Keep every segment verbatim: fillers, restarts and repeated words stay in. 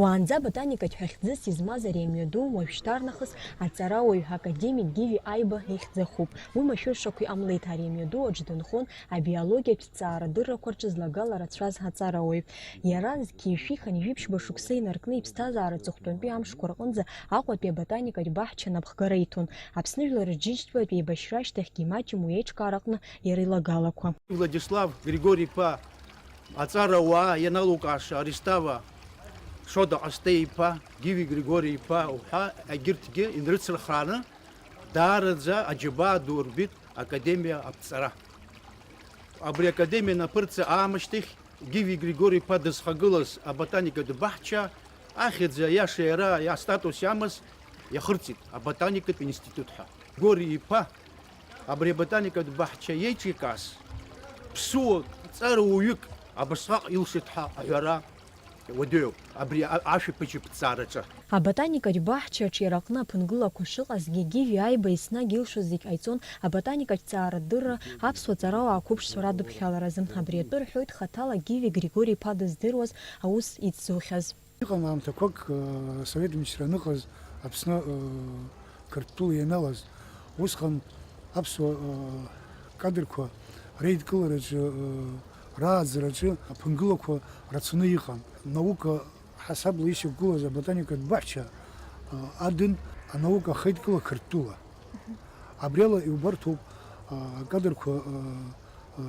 Уаанӡа аботаникатә ҳәа хьӡыс измаз ари амҩаду уажәшьҭарнахыс аҵарауаҩ академик Гиви Аиба ихьӡ ахуп. Уи машәыршақә иҟамлеит, ари амҩаду аҿы дынхон абиологиатә ҭҵаарадыррақәа рҿы злагала рацәаз аҵарауаҩ. Иара зқьи жәшәи хынҩажәи ԥшьба шықәса инаркны иԥсҭазаара аҵыхәтәантәи амшқәа рҟынӡа Аҟәатәи аботаникатә баҳча анапхгара иҭон. Аԥсны жәлар рџьынџьтәылатә еибашьра ашьҭахьгьы имаҷым уи аиҿкаараҟны иара илагалақәа. Владислав Григори-иԥа аҵарауаа ианалукааша Аристава Шода Ҟасҭеи-иԥа, Гиви Григори-иԥа уҳәа егьырҭгьы инрыцырхрааны даараӡа аџьабаа ду рбеит академиа аԥҵара. Абри академиа анаԥырҵа аамышьҭахь Гиви Григори-иԥа дызхагылаз аботаникатә баҳча ахьӡ аиаша иара астатус иамаз иахырҵеит аботаникатә институт ҳәа. Григори-иԥа абри аботаникатә баҳча иеиҿикааз ԥсуак, ҵарауаҩык абасҟак илшеит ҳәа аҳәара уадаҩуп абри а-, ашәаԥыџьаԥ ҭҵаараҿы. Аботаникатә баҳча аҿиараҟны аԥынгылақәа шыҟазгьы, Гиви Аиба еснагь илшоз зегь ҟаиҵон аботаникатә ҭҵаарадырра аԥсуа ҵарауаа қәыԥшцәа радыԥхьаларазы. Абри атәы рҳәоит хаҭала Гиви Григори-иԥа дыздыруаз аус ицзухьаз. Иҟан аамҭақәак, э, Асовет мчра аныҟаз, Аԥсны, э, Қырҭтәыла ианалаз, усҟан аԥсуа, э, кадрқәа реидкылараҿы, э, рааӡараҿы аԥынгылақәа рацәаны иҟан. Наука ҳасабла ишьақәгылаз аботаникатә баҳча, э, адын анаука ахеидкыла Қырҭтәыла. Абриала иубарҭоуп, э, акадрқәа, э,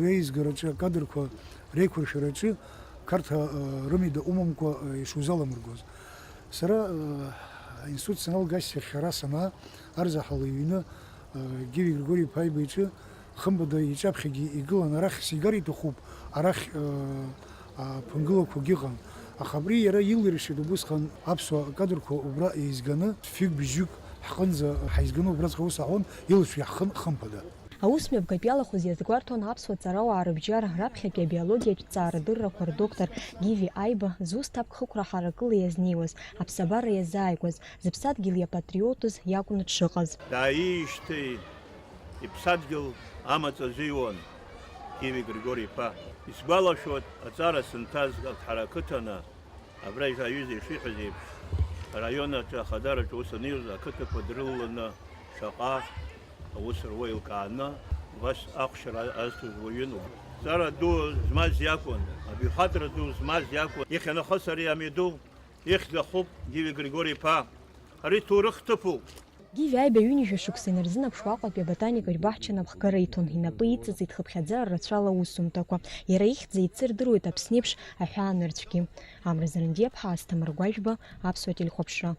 реизгараҿы, акадрқәа реиқәыршәараҿы Қарҭ, э, рымҩада умамкәа, э, ишузаламыргоз. Сара, э, аинститут саналга ашьҭахь ара санаа, арзаҳал иҩны, э, Гиви Григори-иԥа Аиба иҿы хымԥада иҿаԥхьагьы игылан, арахь сигар иҭахуп, арахь, э, аԥынгылақәагьы ыҟан. Аха абри иара илиршеит убысҟан аԥсуа кадрқәа убра еизганы, фҩык-бжьҩык ҳҟынӡа ҳаизганы убраҵәҟьа аус аҳәон, илшо иаҳхын хымԥада. Аус мҩаԥгатә иалахәыз иазгәарҭон аԥсуа ҵарауаа рыбжьара раԥхьатәи абиологиатә ҭҵаарадыррақәа рдоктор Гиви Аиба, зус ҭакԥхықәра ҳаракыла иазнеиуаз, аԥсабара иазааигәаз, зыԥсадгьыл иапатриотыз иакәны дшыҟаз. Дааиижьҭеи иԥсадгьыл амаҵ азыҩуан Гиви Григори-иԥа. Исгәалашәоит, аҵара сынҭаз Аҭҳара ақыҭаны, абра аҩыза ишиҳәаз еиԥш, араион аҿы ахадараҿы ус аниуз, ақыҭақәа дрылаланы шаҟа аус руа еилкааны, убас ахәшьара азҭоз уаҩын. Ҵара ду змаз иакәын, абаҩхатәра ду змаз иакәын. Иахьа нахыс ари амҩаду ихьӡ ахуп Гиви Григори-иԥа. Ари ҭоурых ҭыԥуп. Гиви Аиба ҩынҩажәа шықәса инарзынаԥшуа Аҟәатәи аботаникатә баҳча анапхгара иҭон, инапы иҵыҵит хыԥхьаӡара рацәала аусумҭақәа. Иара ихьӡ еицырдыруеит Аԥсны еиԥш аҳәаанырцәгьы. Амра Зарандиаԥҳа, Асҭамыр Гәажәба, Аԥсуа телехәаԥшра.